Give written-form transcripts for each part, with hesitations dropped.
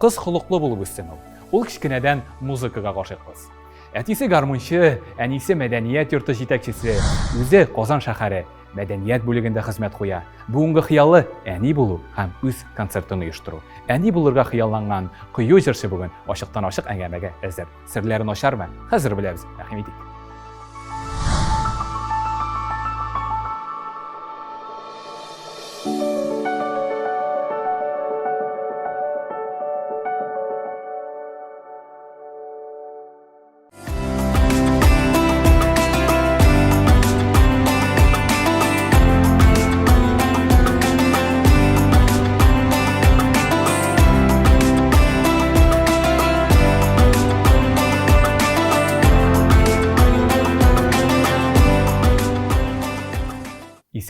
Кыз холыклы булып үссен ул. Ул кечкенәдән музыкага гашыйк кыз. Әтисе гармунчы, әнисе мәдәният йорты җитәкчесе, үзе Казан шәһәре мәдәният бүлегендә хезмәт куя. Бүгенге хыялы әни булу һәм үз концертын оештыру. Әни булырга хыялланган кыю җырчы бүген ачыктан-ачык әңгәмәгә әзер. Серләре начармы? Хәзер беләбез. Рәхим итик.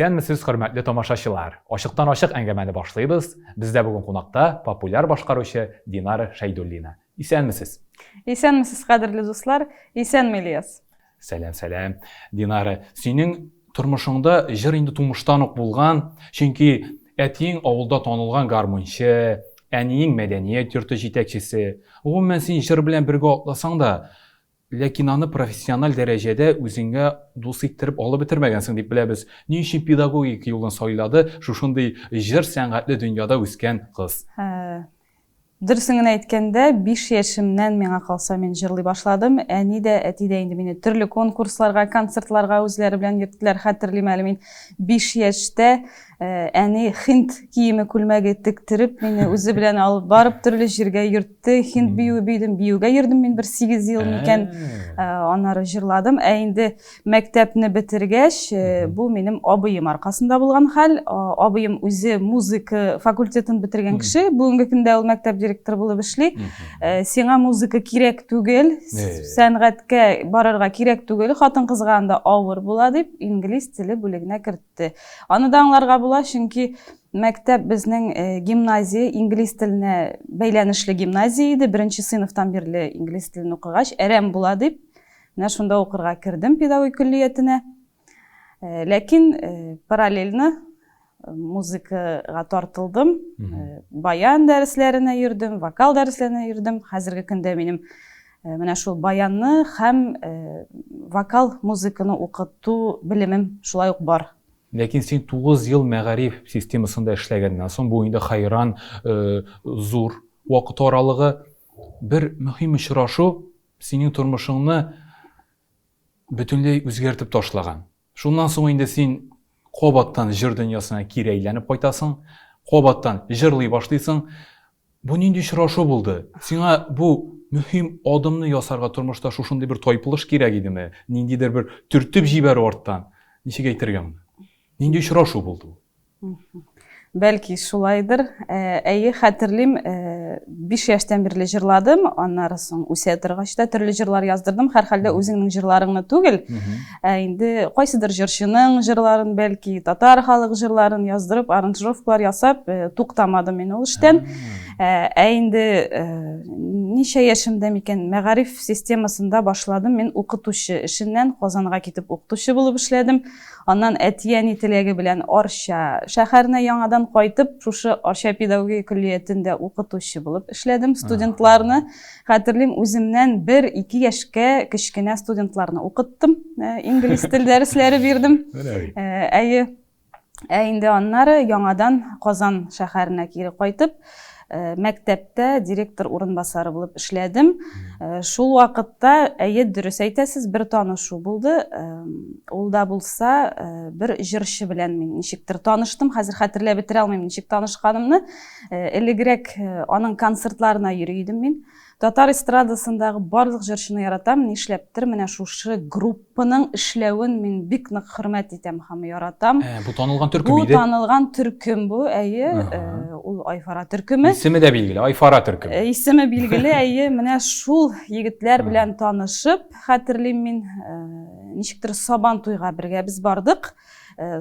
Исәнмесез, хөрмәтле тамашачылар! Ачыктан-ачык әңгәмәне башлыйбыз. Бездә бүген кунакта популяр башкаручы Динара Шәйдуллина. Исәнмесез! Исәнмесез, кадерле дуслар! Исәнме, Ильяс! Сәлам, сәлам. Динара, синең тормышыңда җыр инде тумыштан ук булган, чөнки әтиең авылда танылган гармунчы, әниең мәдәният йорты җитәкчесе. Гомумән, син җыр белән бергә атласаң да, ләкин аны профессиональ дәрәҗәдә үзеңә дус иттереп алып бетермәгәнсең дип беләбез. Ни өчен педагогика юлын сайлады шушындый җыр сәнгатьле дөньяда үскән кыз? Дөресен генә әйткәндә, 5 яшемнән миңа калса мин җырлый башладым. Әни дә, әти дә инде мине төрле конкурсларга, концертларга үзләре белән йөрттеләр. Хәтерлим әле мин 5 яшьтә э, әни хинд киеме күлмәге тектереп мине үзе белән алып барып төрле җиргә йөртте. Хинд биюе биедем, биюгә йөрдем мин бер 8 ел микән. Э, аннары җырладым. Ә инде Мәктәпне бетергәч, э, бу минем абыем аркасында булган хәл. Абыем үзе музыка факультетын бетергән кеше. Бүгенге көндә ул мәктәп директоры булып эшли. Э, сиңа музыка кирәк түгел, сәнгатькә барырга кирәк түгел, хатын-кызга анда авыр була дип, инглиз теле бүлегенә кертте. Аны да аңларга була, чөнки мәктәп безнең э, гимназия инглиз теленә бәйләнешле гимназия иде. Беренче сыйныфтан бирле инглиз телен укыгач, әрәм була дип, Менә шунда укырга кердем педагогик көллиятенә. Э, ләкин э, параллельно э, музыкага тартылдым. Баян дәресләренә йөрдем, вокал дәресләренә йөрдем. Хәзерге көндә минем менә шул баянны һәм вокал музыканы укыту белемем шулай ук бар. Ләкин син 9 ел мәгариф системасында эшләгәннән соң, бу инде хайран зур вакыт аралыгы, бер мөһим очрашу Синең тормышыңны бөтенләй үзгәртеп ташлаган. Шуннан соң инде син кабаттан җыр дөньясына кире әйләнеп кайтасың, кабаттан җырлый башлыйсың. Бу нинди очрашу булды? Сиңа бу мөһим адымны ясарга тормышта шушындый бер тайпылыш кирәк идеме? Ниндидер бер төртеп җибәрү арттан. Ничек әйтергә моны? Нинди очрашу булды бу? Бәлки шулайдыр. Э, әйе, хәтерлим, 5 э, яшьтән бирле җырладым, аннары соң үсә торгач та төрле җырлар яздырдым. Һәрхәлдә үзеңнең җырларыңны түгел, ә инде кайсыдыр җырчының җырларын, бәлки татар халык җырларын яздырып, аранжировкалар ясап, э, туктамадым мин ул эштән. Ә инде ничә яшемдә микән, мәгариф системасында башладым мин укытучы эшеннән, Казанга китеп укытучы булып эшләдем. Аннан әти-әни теләге белән Арча шәһәренә яңадан кайтып, шушы Арча педагогия көллиятендә укытучы булып эшләдем. Студентларны, хәтерлим, үземнән бер-ике яшькә кечкенә студентларны укыттым, э, инглиз тел дәресләре бирдем. Э, әйе. Ә инде аннары яңадан Казан шәһәренә кире кайтып, Э, мәктәптә директор урынбасары булып эшләдем. Э, шул вакытта, әйе, дөрес әйтәсез, бер танышу булды. Э, ул да булса, бер җырчы белән мин ничектер таныштым. Хәзер хәтерләп бетерә алмыйм, ничек танышканымны. Элегрәк аның концертларына йөри идем мин. Татар эстрадасындагы барлык җырчыны яратам, нишләптер менә шушы группаның эшләвен мин бик нык хөрмәт итәм һәм яратам. Ә, бу танылган төркем иде. Бу танылган төркем бу, әйе, э, ул Айфара төркеме. Исеме дә билгеле, Айфара төркеме. Э, исеме билгеле, әйе, менә шул егетләр белән танышып, хәтерлим мин, э, ничектер Сабан туйга бергә без бардык.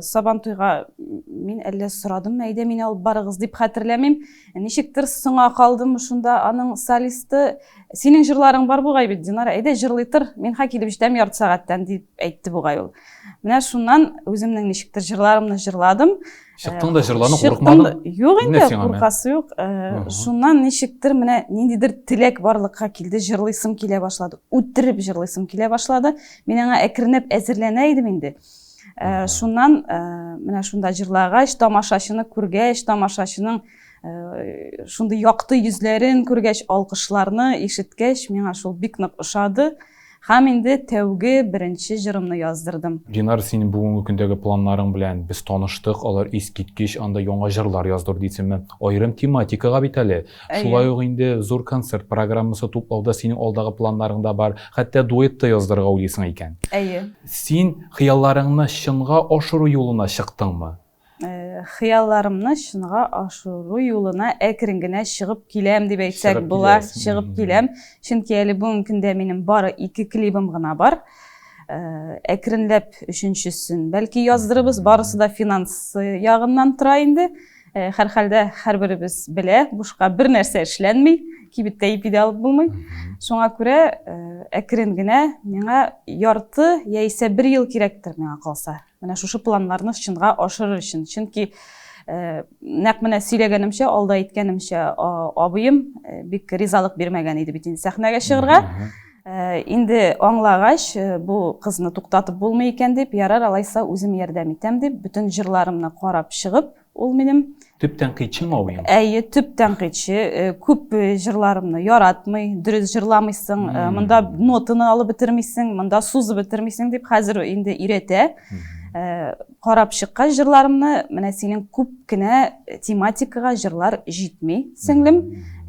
Сабантуйга мин әллә сорадыммы, әйдә мине алып барыгыз дип хәтерләмим. Ничектер соңа калдым шунда аның солисты, синең җырларың бар бугай бит, Динара, әйдә җырлый тор, мин ха килеп җитәм ярты сәгатьтән дип әйтте бугай ул. Менә шуннан үземнең ничектер җырларымны җырладым. Чыктың да җырланың, курыкмадың? Юк инде, куркасы юк. Шуннан ничектер менә ниндидер теләк барлыкка килде, җырлыйсым килә башлады. Үтереп җырлыйсым килә башлады. Мин аңа әкренләп әзерләнә идем инде. Шуннан менә шунда җырлагач, тамашачыны күргәч, тамашачының шундый якты йөзләрен күргәч, алкышларны ишеткәч, миңа шул бик нык ошады. Һәм инде тәүге беренче җырымны яздырдым. Динар, синең бүгенге көндәге планнарың белән без таныштык, алар искиткеч, анда яңа җырлар яздыру дисеңме? Аерым тематикага бит әле. Шулай ук инде зур концерт программасы туплау да синең алдагы планнарыңда бар. Хәтта дуэт та яздырырга уйлыйсың икән. Әйе. Син хыялларыңны чынга ашыру юлына чыктыңмы? Хыялларымны чынга ашыру юлына әкрен генә чыгып киләм дип әйтсәк була, чыгып киләм. Чөнки әле бүгенге көндә минем бары ике клибым гына бар. Әкренләп өченчесен бәлки яздырыбыз, барысы да финанс ягыннан тора инде. Һәрхәлдә һәрберебез белә, бушка бер нәрсә эшләнми, кибеттә ипи дә алып булмый. Шуңа күрә әкрен генә миңа ярты яисә бер ел кирәктер миңа калса. Менә шушы планнарны чынга ашырыр өчен. Чөнки нәкъ менә сөйләгәнемчә, алда әйткәнемчә, абыем бик ризалык бирмәгән иде бит инде сәхнәгә чыгырга. Инде аңлагач, бу кызны туктатып булмый икән дип, ярар, алайса үзем ярдәм итәм дип, бөтен җырларымны карап чыгып, ул минем Төп тәнкыйтьчең абыең? Әйе, төп тәнкыйтьче. Күп җырларымны яратмый, дөрес җырламыйсың, монда нотаны алып бетермисең, монда сузып бетермисең дип хәзер инде өйрәтә. Карап чыккач җырларымны, менә синең күп кенә тематикага җырлар җитми, сеңлем.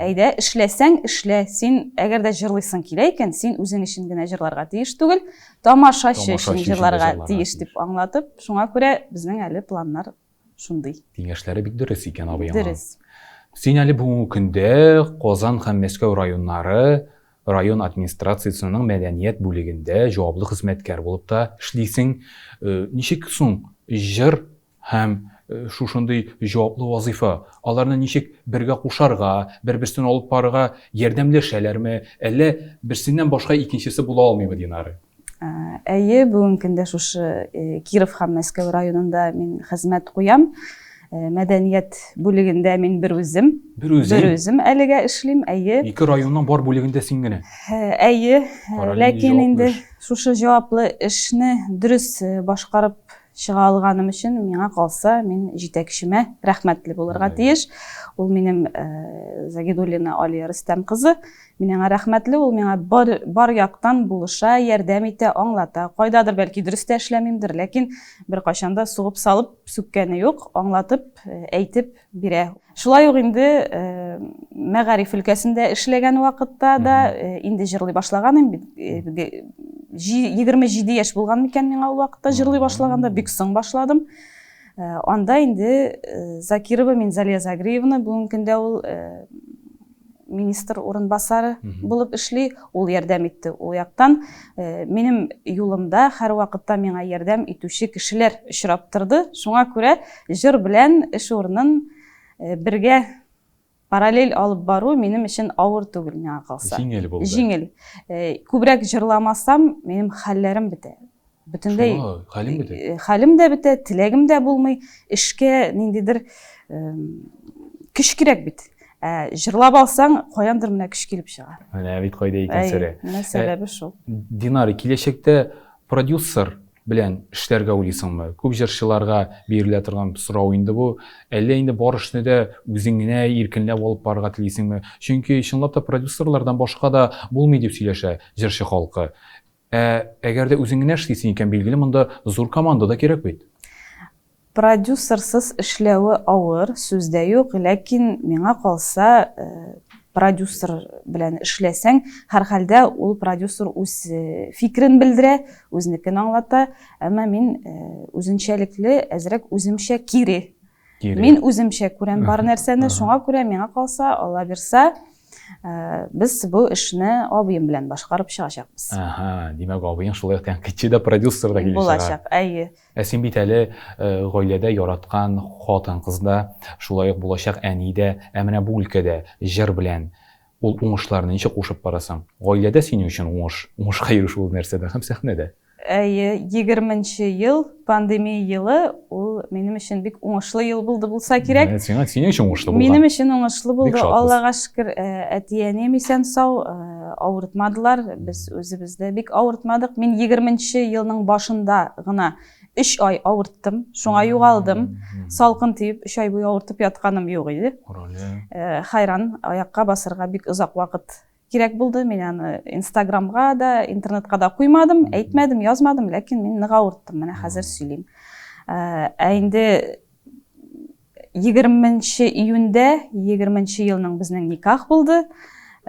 Әйдә, эшләсәң, эшлә. Син әгәр дә җырлыйсың килә икән, син үзең өчен генә җырларга тиеш түгел, тамашачы өчен җырларга тиеш дип аңлатып, шуңа күрә безнең әле планнар шундый. Киңәшләре бик дөрес икән абыеңның. Дөрес. Син әле бүгенге көндә Казан һәм Мәскәү районнары район администрациясенең мәдәният бүлегендә җаваплы хезмәткәр булып та эшлисең. Ничек соң җыр һәм шушындый җаваплы вазыйфа, аларны ничек бергә кушарга, бер-берсен алып барырга ярдәмләшәләрме, әллә берсеннән башка икенчесе була алмыймы, Динара? Әйе, бүгенге көндә шушы Киров һәм Мәскәү районында мин хезмәт куям. Мәдәният бүлегендә мин бер үзем. Бер үзең? Бер үзем әлегә эшлим, әйе. Ике районның бар бүлегендә син генә? Әйе, ләкин инде шушы җаваплы эшне дөрес башкарып чыга алганым өчен, миңа калса, мин җитәкчемә рәхмәтле булырга тиеш. Ул минем Загидуллина Алия Рөстәм кызы. Мин аңа рәхмәтле, ул миңа бар, бар яктан булыша, ярдәм итә, аңлата. Кайдадыр бәлки дөрес тә эшләмимдер, ләкин беркайчан да сугып салып сүккәне юк, аңлатып, әйтеп бирә. Шулай ук инде мәгариф өлкәсендә эшләгән вакытта да инде җырлый башлаган идем. 27 яшь булган микән миңа ул вакытта җырлый башлаганда, бик соң башладым. Анда инде Закирова Минзалия Загриевна, бүгенге көндә ул министр урынбасары булып эшли, ул ярдәм итте ул яктан. Минем юлымда һәрвакытта миңа ярдәм итүче кешеләр очрап торды. Шуңа күрә җыр белән эш урынын бергә параллель алып бару минем өчен авыр түгел, миңа калса. Җиңел булды. Җиңел. Күбрәк җырламасам, минем хәлләрем бетә. Бөтенләй Шуңа хәлем бетә. Хәлем дә бетә, теләгем дә булмый. Эшкә ниндидер көч кирәк бит. Ә җырлап алсаң, каяндыр менә көч килеп чыга. Менә бит кайда икән сере. Менә сәбәбе шул. Динара, киләчәктә продюсер белән эшләргә уйлыйсыңмы? Күп җырчыларга бирелә торган сорау инде бу. Әллә инде бар эшне дә үзең генә иркенләп алып барырга телисеңме? Чөнки чынлап та продюсерлардан башка да булмый дип сөйләшә җырчы халкы. Ә әгәр дә үзең генә эшлисең икән, билгеле, монда зур команда да кирәк бит. Продюсерсыз эшләве авыр, сүз дә юк, ләкин миңа калса, продюсер белән эшләсәң, һәрхәлдә ул продюсер үз фикерен белдерә, үзенекен аңлата, әмма мин үзенчәлекле, әзрәк үземчә кире. Мин үземчә күрәм бар нәрсәне, шуңа күрә миңа калса, Алла бирса, Без бу эшне абыем белән башкарып чыгачакбыз. Ага, димәк, абыең шулай ук тәнкыйтьче дә, продюсер да килеп чыга. Булачак, әйе. Ә син бит әле гаиләдә яраткан хатын-кыз да, шулай ук булачак әни дә. Ә менә бу өлкәдә җыр белән ул уңышларны ничек кушып барасың? Гаиләдә синең өчен уңыш, уңышка ирешү ул нәрсәдә һәм сәхнәдә? Әйе, егерменче ел, пандемия елы, ул минем өчен бик уңышлы ел булды булса кирәк. Менә сиңа, синең өчен уңышлы булган. Минем өчен уңышлы булды. Бик шатбыз. Аллага шөкер, әти-әнием исән-сау, авыртмадылар. Без үзебез дә бик авыртмадык. Мин егерменче елның башында гына өч ай авырттым, шуңа югалдым. Салкын тиеп, өч ай буе авыртып ятканым юк иде. Карале. Хайран, аякка басарга бик озак вакыт кирәк булды. Мин аны Инстаграмга да, интернетка да куймадым, әйтмәдем, язмадым, ләкин мин нык авырттым. Менә хәзер сөйлим. Ә инде 20 июньдә 20 елның безнең никах булды.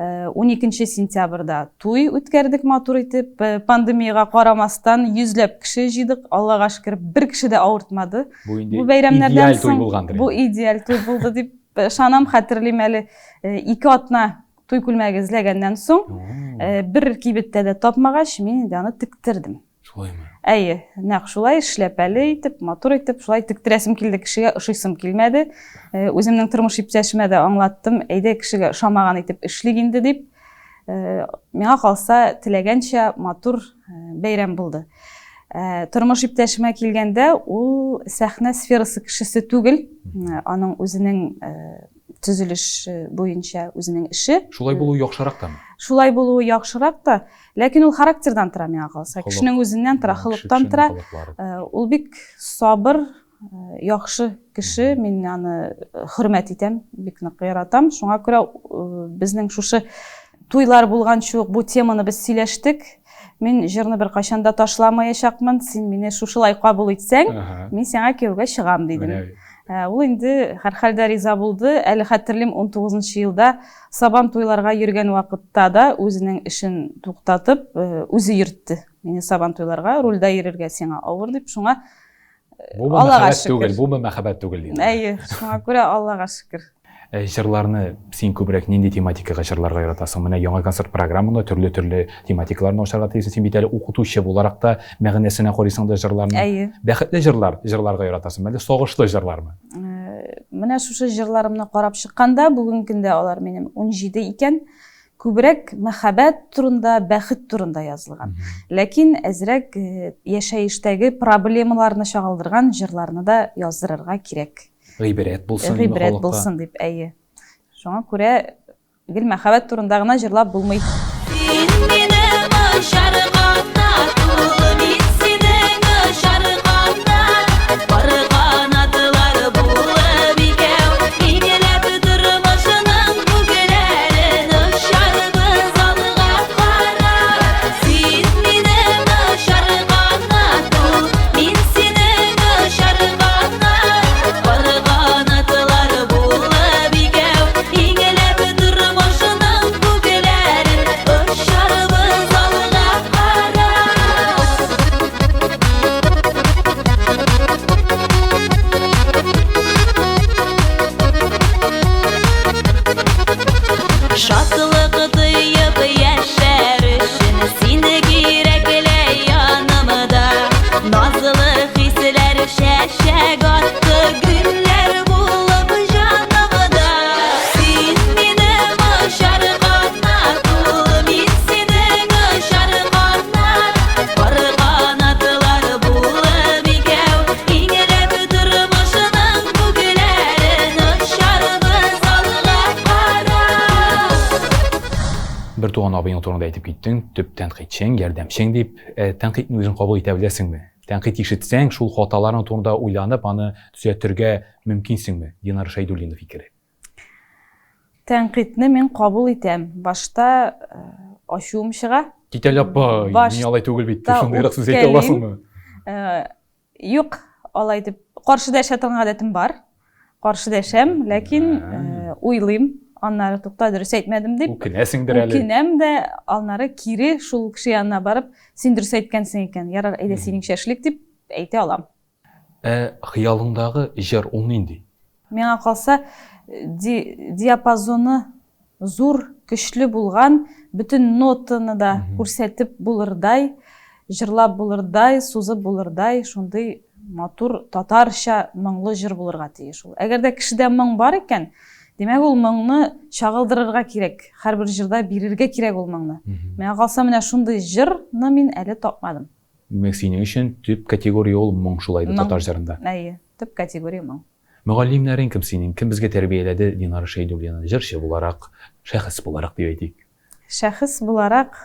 12 сентябрьдә туй үткәрдек матур итеп. Пандемиягә карамастан йөзләп кеше җыйдык. Аллага шөкер, бер кеше дә авыртмады. Бу инде Бу бәйрәмнәрдән идеаль туй соң булгандыр бу инде. идеаль туй булды дип ышанам, хәтерлим әле. 2 атна туй күлмәге эзләгәннән соң, бер кибеттә дә тапмагач, мин инде аны тектердем. Шулаймы? Әйе, нәкъ шулай, эшләпәле итеп, матур итеп, шулай тектерәсем килде, кешегә ошыйсым килмәде. Үземнең тормыш иптәшемә дә аңлаттым, әйдә кешегә ошамаган итеп эшлик инде дип. Миңа калса, теләгәнчә матур бәйрәм булды. Тормыш иптәшемә килгәндә, ул сәхнә сферасы кешесе түгел, аның үзенең төзелеш буенча үзенең эше. Шулай булуы яхшырак та? Шулай булуы яхшырак та, ләкин ул характердан тора миңа калса. Кешенең үзеннән тора, холыктан тора. Ул бик сабыр, яхшы кеше, мин аны хөрмәт итәм, бик нык яратам. Шуңа күрә безнең шушы туйлар булганчы ук бу теманы без сөйләштек. Мин җырны беркайчан да ташламаячакмын, син мине шушылай кабул итсәң, мин сиңа кияүгә чыгам, дидем. Ул инде һәрхәлдә риза булды. Әле хәтерлим, унтугызынчы елда Сабан туйларга йөргән вакытта да үзенең эшен туктатып, үзе йөртте мине Сабан туйларга, рульдә йөрергә сиңа авыр дип, шуңа Бу Аллага мәхәббәт шөкер. түгел, бу мәхәббәт түгел дидем. Әйе, шуңа күрә Аллага шөкер. Җырларны син күбрәк нинди тематикага җырларга яратасың? Менә яңа концерт программаңда төрле-төрле тематикаларны ачарга телисең. Син бит әле укытучы буларак та мәгънәсенә карыйсың да җырларны. Әйе. Бәхетле җырлар җырларга яратасың, әллә сагышлы җырлармы? Менә шушы җырларымны карап чыкканда, бүгенге көндә алар минем 17 икән, күбрәк мәхәббәт турында, бәхет турында язылган. Ләкин әзрәк яшәештәге проблемаларны чагылдырган җырларны да яздырырга кирәк. Гыйбрәт булсын, Гыйбрәт булсын дип, әйе. Шуңа күрә гел мәхәббәт турында гына җырлап булмый. Син минем очар канат ул, мин синең очар канат. Пар канатлар булып икәү, иңләп тормышның күкләрен очарбыз алга карап. Син минем очар канат ул, мин синең очар канат. Пар канатлар булып икәү, иңләп тормышның күкләрен очарбыз алга карап. Шатлык тоеп яшәр өчен син кирәкле янымда. Назлы хисләр чәчәк атты гөлләр булып җанымда. Син минем очар канат ул, мин синең очар канат. Пар канатлар булып икәү, иңләп тормышның күкләрен очарбыз алга карап. Бер туган абыең турында әйтеп киттең, төп тәнкыйтьчең, ярдәмчең дип. Тәнкыйтьне үзең кабул итә беләсеңме? Тәнкыйть ишетсәң, шул хаталарың турында уйланып, аны төзәтергә мөмкинсеңме? Динара Шәйдуллина фикере. Тәнкыйтьне мин кабул итәм. Башта ачуым чыга. Кит әле, апай, мин алай түгел бит, Башта шундыйрак сүз әйтә үпкәлим. аласыңмы? Юк, алай дип каршы дәшә торган гадәтем бар. Каршы дәшәм, ләкин уйлыйм, аннары тукта, дөрес әйтмәдем дип. Үкенәсеңдер әле. Үкенәм дә, аннары кире шул кеше янына барып, син дөрес әйткәнсең икән, ярар, әйдә синеңчә эшлик дип әйтә алам. Ә хыялыңдагы җыр ул нинди? Миңа калса, диапазоны зур, көчле булган, бөтен нотаны да күрсәтеп булырдай, җырлап булырдай, сузып булырдай шундый матур татарча моңлы җыр булырга тиеш ул. Әгәр дә кешедә моң бар икән, димәк ул моңны чагылдырырга кирәк, һәрбер җырда бирергә кирәк ул моңны. Миңа калса, менә шундый җырны мин әле тапмадым. Димәк, синең өчен төп категория ул моң шулай да татар җырында. Әйе, төп категория моң. Мөгаллимнәрең кем синең? Кем безгә тәрбияләде Динара Шәйдуллина? Җырчы буларак, шәхес буларак дип әйтик. Шәхес буларак,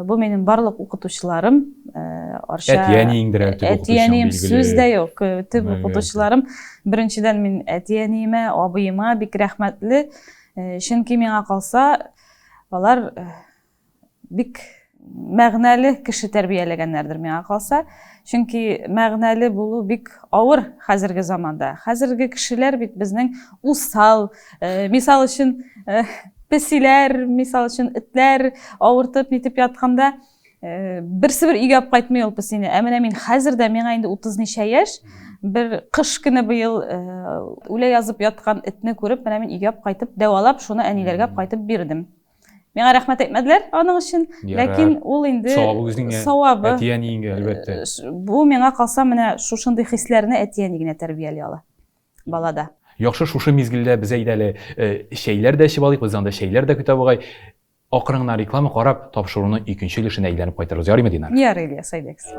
бу минем барлык укытучыларым, Арча. Әти-әниеңдер әле төп укытучың, Әти-әнием сүз дә юк, төп укытучыларым. Беренчедән мин әти-әниемә, абыема бик рәхмәтле. Чөнки миңа калса, алар бик мәгънәле кеше тәрбияләгәннәрдер миңа калса. Чөнки мәгънәле булу бик авыр хәзерге заманда. Хәзерге кешеләр бит безнең усал, мисал өчен, песиләр, мисал өчен, этләр авыртып нитеп ятканда, берсе бер өйгә алып кайтмый ул песине. Ә менә мин хәзер дә, миңа инде 30 ничә яшь, бер кыш көне быел үлә язып яткан этне күреп, менә мин өйгә алып кайтып, дәвалап, шуны әниләргә алып кайтып бирдем. Миңа рәхмәт әйтмәделәр аның өчен, ләкин ул инде савабы үзеңә, савабы әти-әниеңгә, әлбәттә. Бу миңа калса, менә шушындый хисләрне әти-әни генә тәрбияли ала балада. Яхшы, шушы мизгелдә без әйдә әле чәйләр дә эчеп алыйк, без анда чәйләр дә көтә бугай. Акрын гына реклама карап, тапшыруның икенче өлешенә әйләнеп кайтырбыз. Ярыймы, Динара? Ярый, Ильяс, әйдәгез.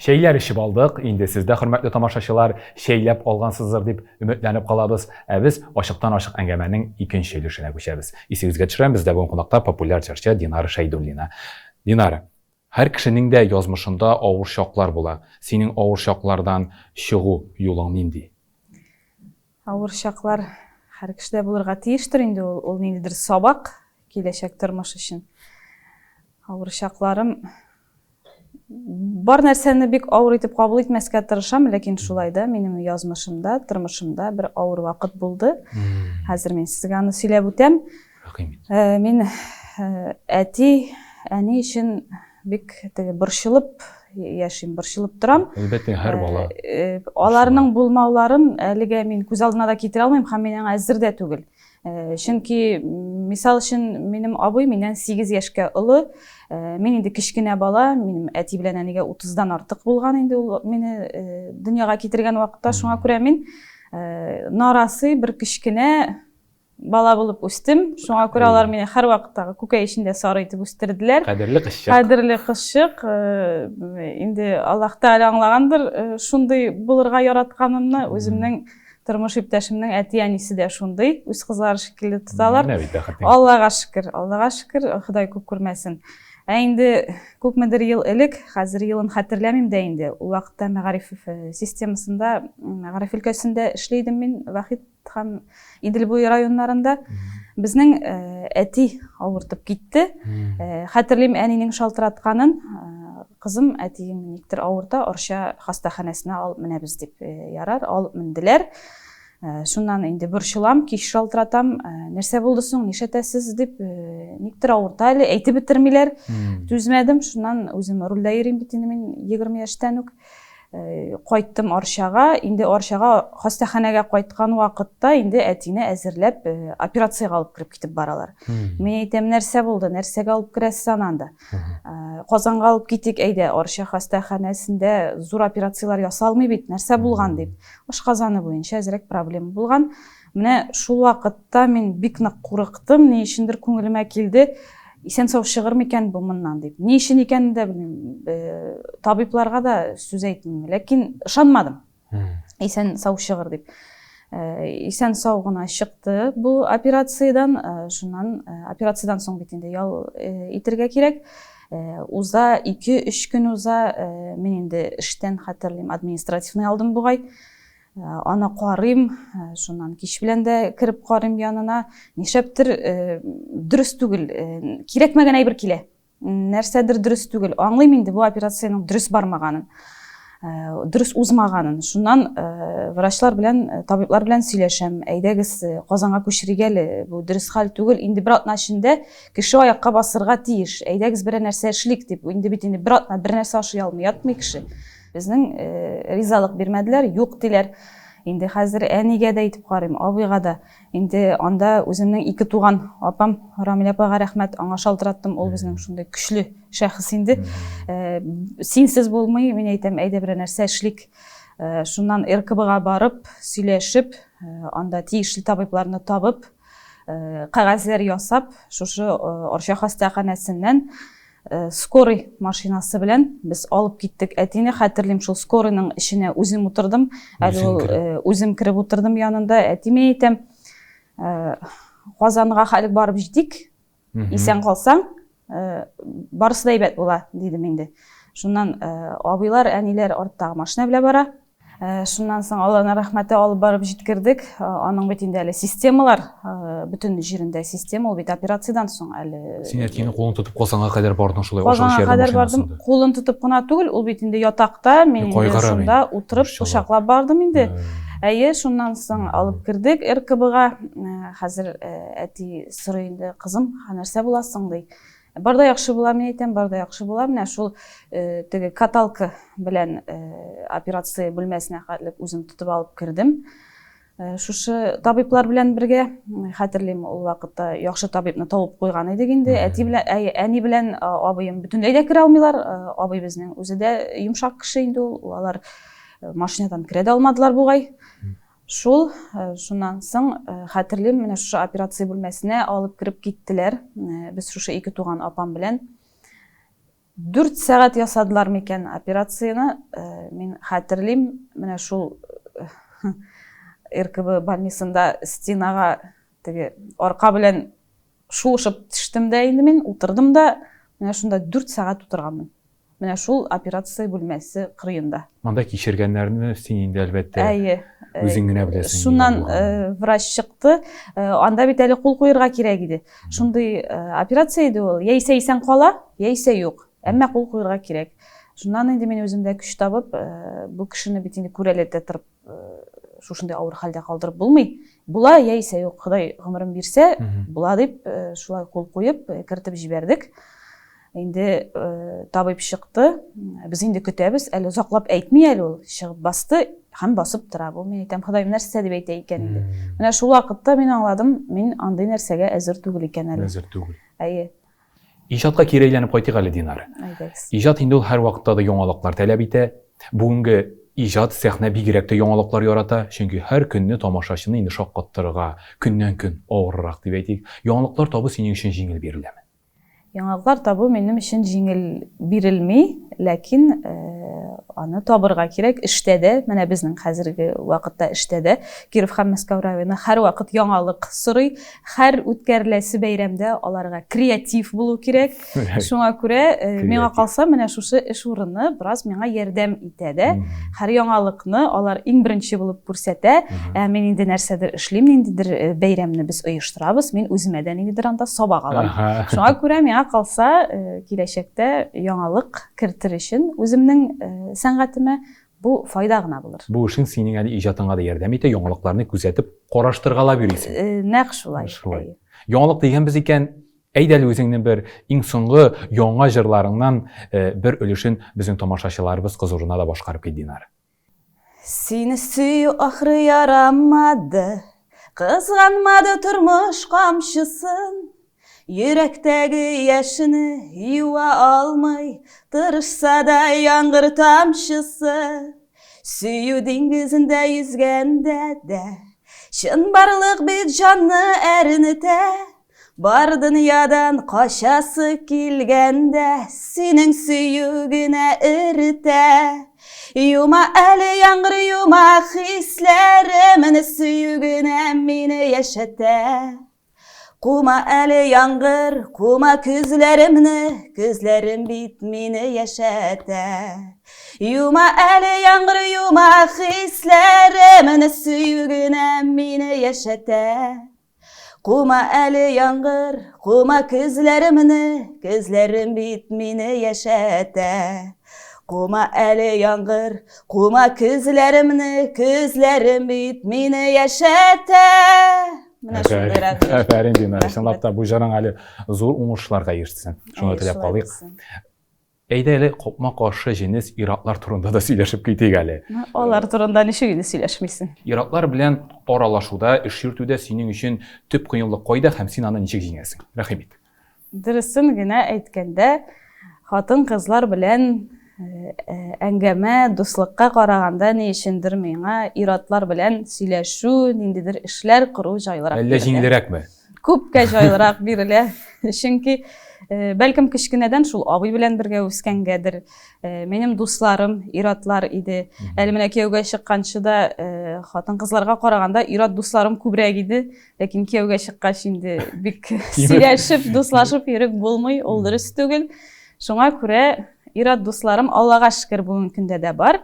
Чәйләр эчеп алдык, инде сез дә, хөрмәтле тамашачылар, чәйләп алгансыздыр дип өметләнеп калабыз. Ә без ачыктан-ачык әңгәмәнең икенче өлешенә күчәбез. Исегезгә төшерәм, бездә бүген кунакта популяр җырчы Динара Шәйдуллина. Динара, һәр кешенең дә язмышында авыр чаклар була. Синең авыр чаклардан чыгу юлың нинди? Авыр чаклар һәр кешедә булырга тиештер инде ул, ул ниндидер сабак киләчәк тормыш өчен. Авыр чакларым бар нәрсәне бик авыр итеп кабул итмәскә тырышам, ләкин шулай да минем язмышымда, тормышымда бер авыр вакыт булды. Хәзер мин сезгә аны сөйләп үтәм. Мин әти, әни өчен бик теге борчылып яшим, борчылып торам. Әлбәттә, һәр бала. Аларның булмауларын әлегә мин күз алдына да китерә алмыйм һәм мин аңа әзер дә түгел. Чөнки, мисал өчен, минем абый миннән 8 яшькә олы. Мин инде кечкенә бала, минем әти белән әнигә 30-дан артык булган инде ул мине дөньяга китергән вакытта. Шуңа күрә мин нарасый бер кечкенә бала булып үстем. Шуңа күрә алар мине һәрвакыттагы күкәй эчендә сары итеп үстерделәр. Кадерле кызчык. Кадерле кызчык. Инде Аллаһ Тәгалә аңлагандыр, шундый булырга яратканымны. Үземнең тормыш иптәшемнең әти-әнисе дә шундый, үз кызлары шикелле тоталар. Менә бит бәхетең. Аллага шөкер, Аллага шөкер, Ходай күп күрмәсен. Ә инде күпмедер ел элек, хәзер елын хәтерләмим дә инде, ул вакытта мәгариф системасында, мәгариф өлкәсендә эшли идем мин, Вахит һәм Идел буе районнарында. Безнең әти авыртып китте. Хәтерлим әнинең шалтыратканын, кызым, әтиең никтер авырта, Арча хастаханәсенә алып менәбез дип. Ярар, алып менделәр. Шуннан инде борчылам, кич шалтыратам, нәрсә булды соң, нишләтәсез дип, никтер авырта әле, әйтеп бетермиләр. Түзмәдем, шуннан үзем рульдә йөрим бит инде мин 20 яшьтән үк. Кайттым Арчага. Инде Арчага хастаханәгә кайткан вакытта инде әтине әзерләп операциягә алып кереп китеп баралар. Мин әйтәм, нәрсә булды, нәрсәгә алып керәсез аны анда? Казанга алып китик, әйдә, Арча хастаханәсендә зур операцияләр ясалмый бит, нәрсә булган дип. Ашказаны буенча әзрәк проблема булган. Менә шул вакытта мин бик нык курыктым, ни өчендер күңелемә килде, исән-сау чыгыр микән бу моннан дип. Ни өчен икәнен дә белмим. Табибларга да сүз әйтмим, ләкин ышанмадым. Исән-сау чыгыр дип. Исән-сау гына чыкты бу операциядән. Шуннан операциядән соң бит инде ял итергә кирәк. Уза, 2-3 көн уза, мин инде эштән хәтерлим, административный алдым бугай. Аны карыйм, шуннан кич белән дә кереп карыйм янына. Нишләптер дөрес түгел, кирәкмәгән әйбер килә. Нәрсәдер дөрес түгел. Аңлыйм инде бу операциянең дөрес бармаганын. Дөрес узмаганын. Шуннан врачлар белән, табиблар белән сөйләшәм. Әйдәгез, Казанга күчерик әле. Бу дөрес хәл түгел. Инде бер атна эчендә кеше аякка басырга тиеш. Әйдәгез берәр нәрсә эшлик дип. Инде бит инде бер атна бер нәрсә ашый алмый ятмый кеше. Безнең ризалык бирмәделәр, юк диләр. Инде хәзер әнигә дә әйтеп карыйм, абыйга да. Инде анда үземнең ике туган апам Рамилә апага рәхмәт, аңа шалтыраттым, ул безнең шундый көчле шәхес инде. Э, синсез булмый, мин әйтәм, әйдә берәр нәрсә эшлик. Э, шуннан РКБга барып, сөйләшеп, э, анда тиешле табибларны табып, кәгазьләр ясап, шушы Арча хастаханәсеннән Э, скорый машинасы белән без алып киттек әтине. Хәтерлим, шул скорыйның эченә үзем утырдым әле ул, э, үзем кереп утырдым янында. Әтиемә әйтәм, э, Казанга хәлек барып җитик, исән калсаң, барысы да әйбәт була, дидем инде. Шуннан абыйлар, әниләр арттагы машина белән бара. Шуннан соң, Алланың рәхмәте, алып барып җиткердек. Аның бит инде әле системалар, бөтен җирендә система, ул бит операциядән соң әле. Син әтиеңнең кулын тотып Казанга кадәр бардың шулай, Казанга кадәр бардым. Кулын тотып кына түгел, ул бит инде ятакта, мин инде шунда утырып, кочаклап бардым инде. Әйе, шуннан соң алып кердек РКБга. Хәзер әти сорый инде, кызым, нәрсә буласың, ди. Бар да яхшы була, мин әйтәм, бар да яхшы була. Менә шул э, теге каталка белән э, операция бүлмәсенә хәтлек үзем тотып алып кердем. Э, шушы табиблар белән бергә, хәтерлим, ул вакытта яхшы табибны табып куйган идек инде. Әти белән, әни белән абыем бөтенләй дә керә алмыйлар. Абый безнең үзе дә йомшак кеше инде ул. Алар машинадан керә дә алмадылар бугай. Шул, шуннан соң, хәтерлим, менә шушы операция бүлмәсенә алып кереп киттеләр. Без шушы ике туган апам белән. 4 сәгать ясадылар микән операцияне, мин хәтерлим, менә шул РКБ больницында стенага теге арка белән шуышып төштем дә инде мин, утырдым да, менә шунда 4 сәгать утырганмын. Менә шул операция бүлмәсе кырыенда. Анда кичергәннәрне син инде, әлбәттә, Әйе. үзең генә беләсең. Шуннан врач чыкты. Анда бит әле кул куерга кирәк иде. Шундый операция иде ул. Яисә исән кала, яисә юк. Әмма кул куерга кирәк. Шуннан инде мин үземдә көч табып, бу кешене бит инде күрәләтә торып шушындый авыр хәлдә калдырып булмый. Була яисә юк, Ходай гомерен бирсә, була дип, шулай кул куеп, кертеп җибәрдек. Инде табиб чыкты, без инде көтәбез, әле озаклап әйтми әле ул, чыгып басты һәм басып тора. Бу мин әйтәм, Ходаем нәрсә дип әйтә икән инде. Менә шул вакытта мин аңладым, мин андый нәрсәгә әзер түгел икән әле. Әзер түгел. Әйе. Иҗатка кире әйләнеп кайтыйк әле, Динара. Әйдәгез. Иҗат инде ул һәрвакытта да яңалыклар таләп итә. Бүгенге иҗат, сәхнә бигрәк тә яңалыклар ярата, чөнки һәр көнне тамашачыны инде шаккаттырырга көннән-көн авыррак дип әйтик. Яңалыклар табу синең өчен җиңел биреләме? Яңалыклар табу минем өчен җиңел бирелми, ләкин аны табырга кирәк. Эштә дә, менә безнең хәзерге вакытта эштә дә Киров һәм Мәскәү районы һәрвакыт яңалык сорый. Һәр үткәреләсе бәйрәмдә аларга креатив булу кирәк. Шуңа күрә миңа калса, менә шушы эш урыны бераз миңа ярдәм итә дә. Һәр яңалыкны алар иң беренче булып күрсәтә. Ә мин инде нәрсәдер эшлим, ниндидер бәйрәмне без оештырабыз, мин үземә дә ниндидер анда сабак алам. Шуңа күрә миңа калса, киләчәктә яңалык кертер өчен үземнең сәнгатемә бу файда гына булыр. Бу эшең синең әле иҗатыңа да ярдәм итә, яңалыкларны күзәтеп, караштыргалап йөрисең. Нәкъ шулай. Шулай. Яңалык дигәнбез икән, әйдә әле үзеңнең бер иң соңгы яңа җырларыңнан бер өлешен безнең тамашачыларыбыз хозурына да башкарып кит, Динара. Сине сөю ахры ярамады, Кызганмады тормыш камчысын. Йөрәктәге яшене юа алмый, Тырышса да яңгыр тамчысы. Сөю диңгезендә йөзгәндә дә, Чынбарлык бит җанны әрнетә. Бар дөньядан качасы килгәндә, Синең сөю генә эретә. Юма әле яңгыр, юма хисләремне, Сөю генә мине яшәтә. Кума әле яңгыр, кума көзләремне, Көзләрем бит мине яшәтә. Юма әле яңгыр, юма хисләремне, Сөю генә мине яшәтә. Кума әле яңгыр, кума көзләремне, Көзләрем бит мине яшәтә. Кума әле яңгыр, кума көзләремне, көзләрем бит мине яшәтә. Менә шундыйрак. Афәрин, Динара. Чынлап та бу җырың әле зур уңышларга ирешсен. Шуны теләп калыйк. Әйдә әле капма-каршы җенес ир-атлар турында да сөйләшеп китик әле. Алар турында ничек инде сөйләшмисең? Ир-атлар белән аралашуда, эш йөртүдә синең өчен төп кыенлык кайда һәм син аны ничек җиңәсең? Рәхим ит. Дөресен генә әйткәндә, хатын-кызлар белән әңгәмә, дуслыкка караганда ни өчендер миңа ир-атлар белән сөйләшү, ниндидер эшләр кору җайлырак. Әллә җиңелрәкме? Күпкә җайлырак бирелә. Чөнки бәлкем кечкенәдән шул абый белән бергә үскәнгәдер. Минем дусларым ир-атлар иде. Әле менә кияүгә чыкканчы да хатын-кызларга караганда ир-ат дусларым күбрәк иде. Ләкин кияүгә чыккач инде бик сөйләшеп, дуслашып йөреп булмый, ул дөрес түгел. Шуңа күрә ир-ат дусларым Аллага шөкер бүгенге көндә дә бар.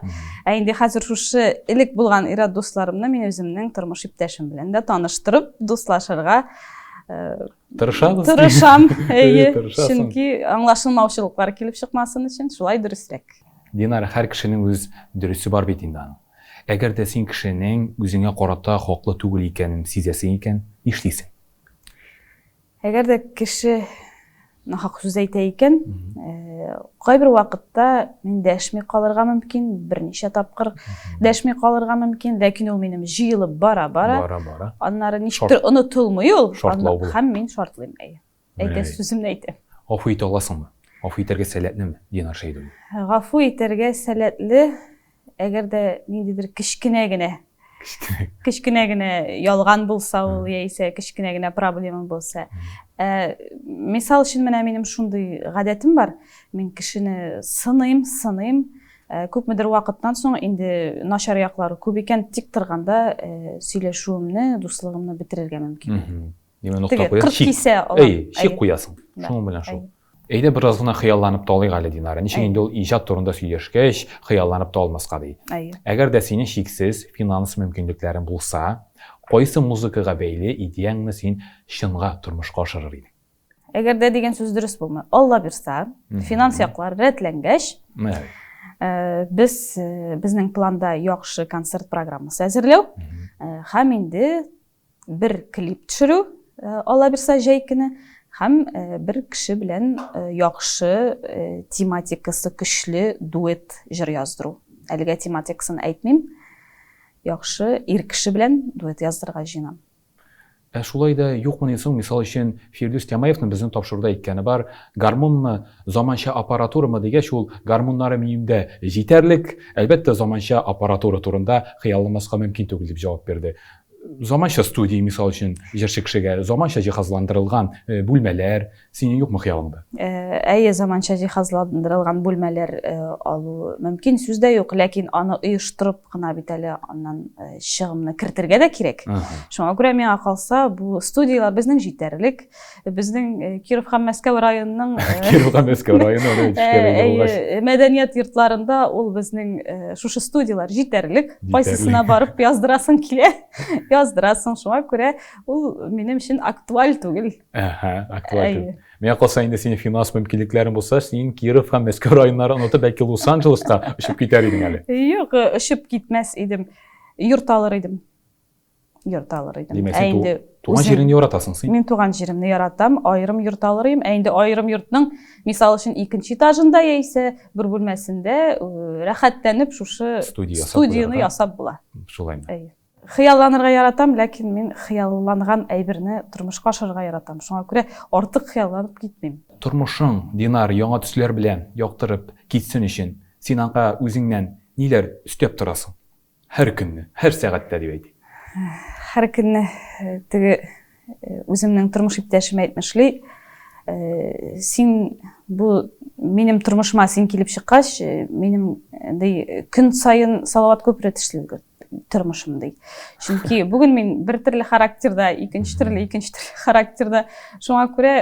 Ә инде хәзер шушы элек булган ир-ат дусларымны мин үземнең тормыш иптәшем белән дә таныштырып, дуслашырга тырышабыз. Тырышам, әйе. Чөнки аңлашылмаучылыклар килеп чыкмасын өчен шулай дөресрәк. Динара, һәр кешенең үз дөресе бар бит инде аның. Әгәр дә син кешенең үзеңә карата хаклы түгел икәнен сизәсең икән, нишлисең? Әгәр дә кеше нахак сүз әйтә икән, кайбер вакытта мин дәшми калырга мөмкин, берничә тапкыр дәшми калырга мөмкин, ләкин ул минем җыелып бара-бара. Бара-бара. Аннары ничектер онытылмый ул. Шартлау була. Һәм мин шартлыйм, әйе. Әйтә сүземне әйтәм. Гафу итә аласыңмы? Гафу итәргә сәләтлеме, Динар Шәйдуллин? Гафу итәргә сәләтле, әгәр дә ниндидер кечкенә генә кечкенә генә ялган булса ул яисә кечкенә генә проблема булса. Ә, мисал өчен менә минем шундый гадәтем бар. Мин кешене сыныйм, сыныйм. Ә, күпмедер вакыттан соң инде начар яклары күп икән, тик торганда сөйләшүемне, дуслыгымны бетерергә мөмкин. Димәк, нокта куясың. Кырт кисә алам. Әй, чик куясың. Шуның белән шул. Әйдә бераз гына хыялланып та алыйк әле, Динара. Ничек инде ул иҗат турында сөйләшкәч, хыялланып та алмаска ди. Әгәр дә синең чиксез финанс мөмкинлекләрең булса, кайсы музыкага бәйле идеяңне син чынга тормышка ашырыр идең? Әгәр дә дигән сүз дөрес булмый. Алла бирса, финанс яклар рәтләнгәч, без безнең планда яхшы концерт программасы әзерләү һәм инде бер клип төшерү, Алла бирса, җәй көне, һәм бер кеше белән яхшы тематикасы көчле дуэт җыр яздыру. Әлегә тематикасын әйтмим. Яхшы ир кеше белән дуэт яздырырга җыенам. Ә шулай да юкмыни соң, мисал өчен, Фирдүс Тямаевның безнең тапшыруда әйткәне бар, гармунмы, заманча аппаратурамы дигәч, ул гармуннары минемдә җитәрлек, әлбәттә, заманча аппаратура турында хыялланмаска мөмкин түгел дип җавап бирде. Заманча студия, мисал өчен, җырчы кешегә, заманча җиһазландырылган э, бүлмәләр, синең юкмы хыялыңда? Э, әйе, заманча җиһазландырылган бүлмәләр э, алу мөмкин, сүз дә юк, ләкин аны оештырып кына бит әле аннан чыгымны кертергә дә кирәк. Шуңа күрә миңа калса, бу студияләр безнең җитәрлек. Безнең э, Киров һәм Мәскәү районының э, Киров һәм Мәскәү районы э, мәдәният йортларында ул безнең шушы студияләр җитәрлек. Кайсысына барып яздырасың килә, яздырасың. Шуңа күрә ул минем өчен актуаль түгел. Әһә, актуаль түгел. Миңа калса инде синең финанс мөмкинлекләрең булса, син Киров һәм Мәскәү районнарын онытып, бәлки Лос-Анджелеска очып китәр идең әле. Юк, очып китмәс идем. Йорт алыр идем. Йорт алыр идем. Димәк, син инде туган җиреңне яратасың син? Мин туган җиремне яратам, аерым йорт алыр идем. Ә инде аерым йортның, мисал өчен, икенче этажында яисә бер бүлмәсендә э, рәхәтләнеп шушы студияне ясап була. Шулаймы? Әйе. Хыялланырга яратам, ләкин мин хыялланган әйберне тормышка ашырырга яратам. Шуңа күрә артык хыялланып китмим. Тормышың, Динар, яңа төсләр белән яктырып китсен өчен, син аңа үзеңнән ниләр өстәп торасың? Һәр көнне, һәр сәгатьтә дип әйтик. Һәр көнне э, теге э, үземнең тормыш иптәшем әйтмешли, э, син бу минем тормышыма син килеп чыккач, минем ди көн саен салават күпере төсле тормышым ди. Чөнки бүген мин бер төрле характерда, икенче төрле, икенче төрле характерда. Шуңа күрә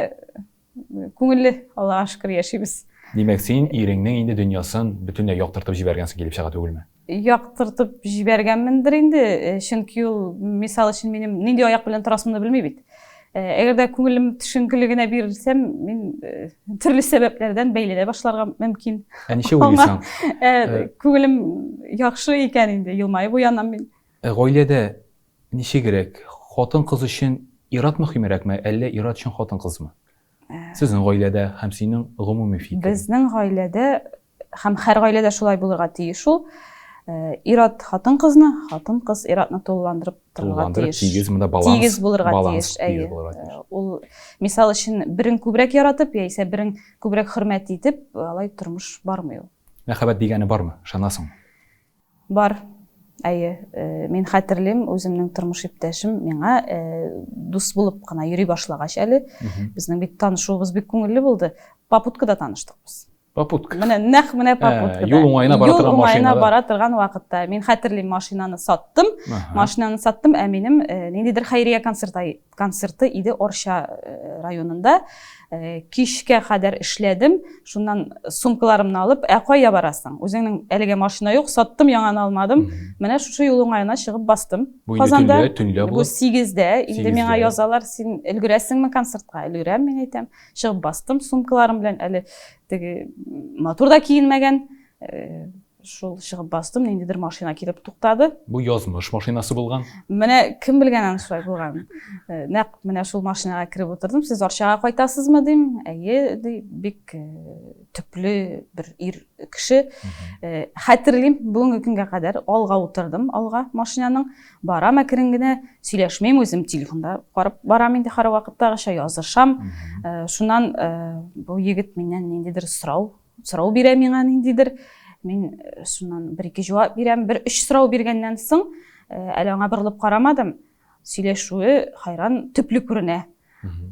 Күңелле, Аллага шөкер, яшибез. Димәк, син иреңнең инде дөньясын бөтенләй яктыртып җибәргәнсең килеп чыга түгелме? Яктыртып җибәргәнмендер инде, э, чөнки ул, мисал өчен, минем нинди аяк белән торасымны белми бит. Әгәр дә күңелем төшенкелегенә бирелсәм, мин төрле сәбәпләрдән бәйләнә башларга мөмкин. Ә ничек уйлыйсың? Күңелем яхшы икән инде, елмаеп уянам мин. Гаиләдә ничегрәк? Хатын-кыз өчен ир-ат мөһимрәкме, әллә ир-ат өчен хатын-кызмы? Сезнең гаиләдә һәм синең гомуми фикерең? Безнең гаиләдә һәм һәр гаиләдә шулай булырга тиеш ул. Ир-ат хатын-кызны, хатын-кыз ир-атны тулыландырып торырга тиеш. Тигез монда баланс. Тигез булырга тиеш, әйе. Ул мисал өчен берен күбрәк яратып, яисә берен күбрәк хөрмәт итеп, алай тормыш бармый ул. Мәхәббәт дигәне бармы? Ышанасыңмы? Бар. Әйе, мин хәтерлим, үземнең тормыш иптәшем миңа дус булып кына йөри башлагач әле, безнең бит танышуыбыз бик күңелле булды. Попуткада таныштык без. Попутка. Менә нәкъ менә попуткада. Юл уңаена бара торган машинада. Юл уңаена бара торган вакытта. Мин хәтерлим, машинаны саттым. Машинаны саттым, ә минем ниндидер хәйрия концерты концерты иде Орча районында. Кичкә кадәр эшләдем. Шуннан сумкаларымны алып, ә кая барасың? Үзеңнең әлегә машина юк, саттым, яңаны алмадым. Менә шушы юл уңаена чыгып бастым. Бу инде төнлә, төнлә булып. Бу 8-дә. Инде миңа язалар, син өлгерәсеңме концертка? Өлгерәм, мин әйтәм. Чыгып бастым сумкаларым белән, әле теге матур да киенмәгән. Шул чыгып бастым, ниндидер машина килеп туктады. Бу язмыш машинасы булган. Менә кем белгән аның шулай булганын. Нәкъ менә шул машинага кереп утырдым. Сез Арчага кайтасызмы дим. Әйе, ди, бик төпле бер ир кеше. Хәтерлим, бүгенге көнгә кадәр алга утырдым, алга машинаның. Барам әкрен генә, сөйләшмим үзем, телефонда карап барам инде һәрвакыттагыча, язышам. Шуннан бу егет миннән ниндидер сорау сорау бирә миңа ниндидер. Мин шуннан бер-ике җавап бирәм. Бер өч сорау биргәннән соң, әле аңа борылып карамадым. Сөйләшүе хайран төпле күренә.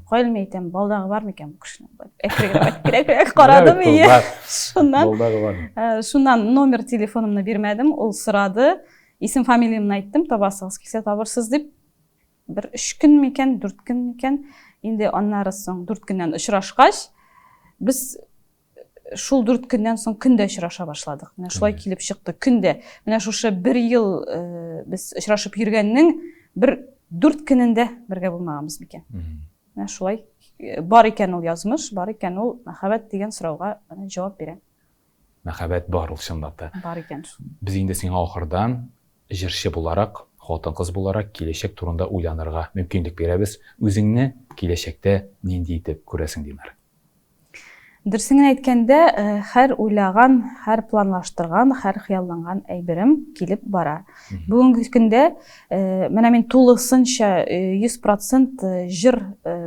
Каян мин әйтәм, балдагы бар микән бу кешенең? Әкренрәк карадым, ие. Шуннан, балдагы бар. Шуннан номер телефонымны бирмәдем, ул сорады. Исем фамилиямне әйттем, табасыгыз килсә табырсыз дип. Бер өч көн микән, дүрт көн микән, инде аннары соң дүрт көннән очрашкач, без шул дүрт көннән соң көндә очраша башладык. Менә шулай килеп чыкты, көндә. Менә шушы бер ел без очрашып йөргәннең бер дүрт көнендә бергә булмаганбыз микән. Менә шулай бар икән ул язмыш, бар икән ул мәхәббәт дигән сорауга җавап бирә. Мәхәббәт бар ул чынлап та. Бар икән шул. Без инде сиңа ахырдан җырчы буларак, хатын-кыз буларак киләчәк турында уйланырга мөмкинлек бирәбез. Үзеңне киләчәктә нинди итеп күрәсең, Динара? Дөресен генә әйткәндә, һәр уйлаган, һәр планлаштырган, һәр хыялланган әйберем килеп бара. Бүгенге көндә менә мин тулысынча 100% җыр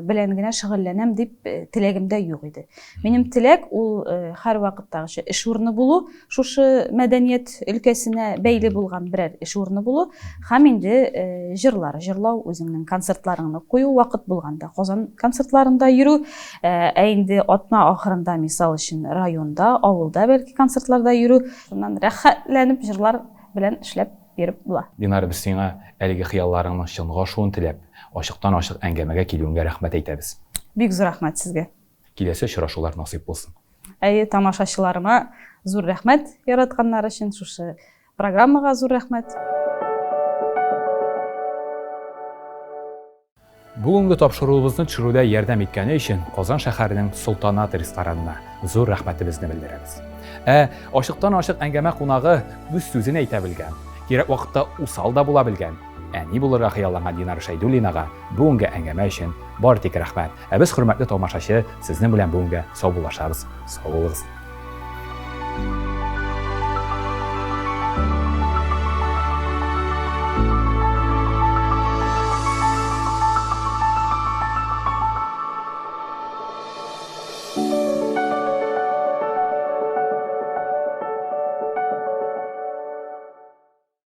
белән генә шөгыльләнәм дип теләгем дә юк иде. Минем теләк ул һәрвакыттагыча эш урыны булу, шушы мәдәният өлкәсенә бәйле булган берәр эш урыны булу һәм инде җырлар җырлау, үзеңнең концертларыңны кую вакыт булганда Казан концертларында йөрү, ә инде атна ахырында, мисал өчен, районда, авылда бәлки концертларда йөрү, шуннан рәхәтләнеп җырлар белән эшләп йөреп була. Динара, без сиңа әлеге хыялларыңның чынга ашуын теләп, ачыктан-ачык әңгәмәгә килүеңгә рәхмәт әйтәбез. Бик зур рәхмәт сезгә. Киләсе очрашулар насыйп булсын. Әйе, тамашачыларыма зур рәхмәт яратканнары өчен, шушы программага зур рәхмәт. Бүгенге тапшыруыбызны төшерүдә ярдәм иткәне өчен Казан шәһәренең Солтанат ресторанына зур рәхмәтебезне белдерәбез. Ә ачыктан-ачык әңгәмә кунагы үз сүзен әйтә белгән, кирәк вакытта усал да була белгән, әни булырга хыялланган Динара Шәйдуллинага бүгенге әңгәмә өчен бары тик рәхмәт. Ә без, хөрмәтле тамашачы, сезнең белән бүгенгә саубуллашабыз. Сау булыгыз.